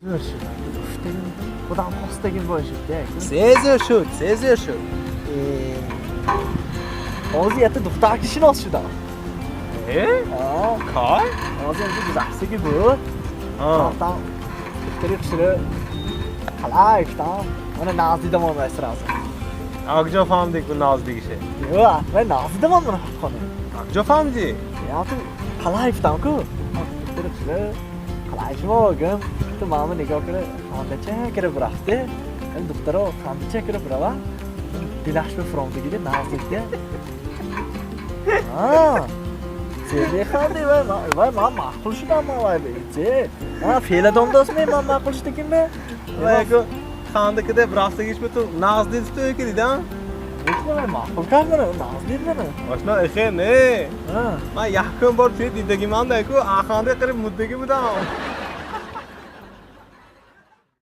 Zo'r shud. Худам хостагим бошад. Се зӯр шуд, се зӯр шуд. Ҳозир якта духтарки шинос шудам. Э? Кай? Ҳозир инҷо гузаштагӣ буд. Рафтам, духтари хушрӯ қалай гуфтам. Мана нағз дидам онро сразу. А куҷо фаҳмидӣ ку нағз дигише? Ё, вай нағз дидам онро ҳаққони. А куҷо фаҳмидӣ? Ям ту қалай гуфтам ку. Духтари хушрӯ қалай шумо гум. Ту мама нигоҳ кара, хандача кара бирафте. Ин духтаро хандача кара бирава. Дилаш ба фуромдагиде нағз дидя. А. Зе механди вай, вай ман маъқул шудам ман вай. Зе. А феъладон достме ман маъқул шудагимме? Вай ку ханда кида рафтагиш бу ту нағз дид ту ки дидам? Вай маъқул кард мана, нағз дид мана. Ошно эхе не. Ман якум бор туи дидагиманда ку аханда қириб муддаги будам.